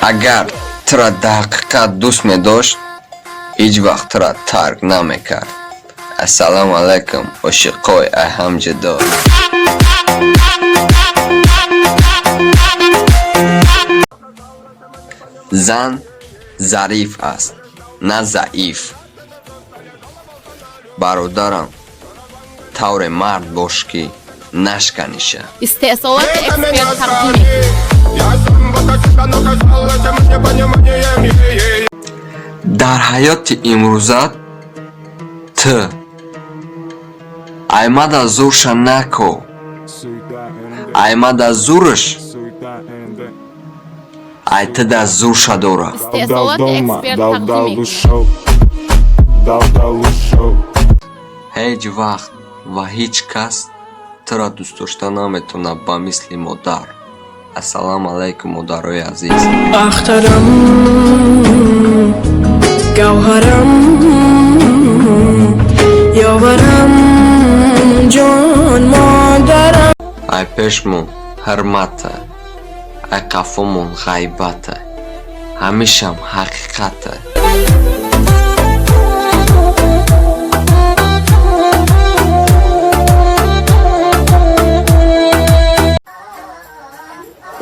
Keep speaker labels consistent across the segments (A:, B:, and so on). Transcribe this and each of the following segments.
A: Агар тура дар ҳақиқат дӯст медошт, ҳеҷ вақт тура тарк намекард. Ассалому алайкум, ошиқои айҳам ҷудо. Зан зариф аст, на заиф. Бародарам, тавре мард бош, ки нашканиша.
B: Истеҳсолоти Эксперт тақдим мекунад.
C: Я сам будто себя наказал этим непониманием.
A: Дар ҳаёти имрӯза ту аймада зурша нако, аймада зурш ай тида зурша дора.
B: Истеҳсолоти Эксперт тақдим мекунад.
A: Ҳеҷ вақт ва ҳеҷ кас тура дӯст дошта наметавонад ба мисли модар. Ассалому алайкум, модарои азиз.
D: Ахтарам, гавҳарам, ёварам, ҷон модарам.
A: Ай пешмон ҳурмата, ай қафомон ғайбата, ҳамешам ҳақиқата.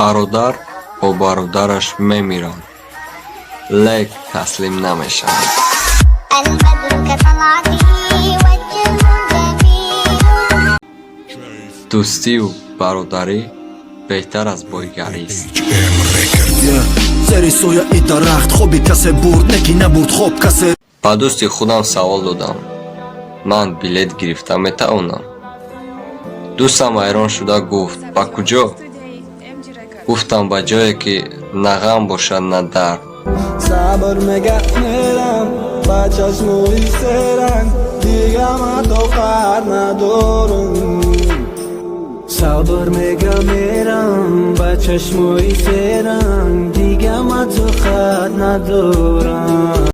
A: Бародар бо бародараш мемиранд, лек таслим намешаванд.
E: البدر كطلعته وجه جميل.
A: Дӯстию бародарӣ беҳтар аз бойгарист.
F: Зери сояи дарахт хоби касе бурд, не ки набурд хоб касе.
A: Ба дӯсти худам савол додам: ман билет гирифта метавонам? Дӯстам ҳайрон шуда гуфт: ба куҷо? Гуфтам: ба ҷое, ки на ғам бошад, на дард.
G: Сабр мега мерам ба чашмои серанг, дига ман тоқат надорам.
H: Сабр мега мерам ба чашмои серанг, дига ман тоқат надорам.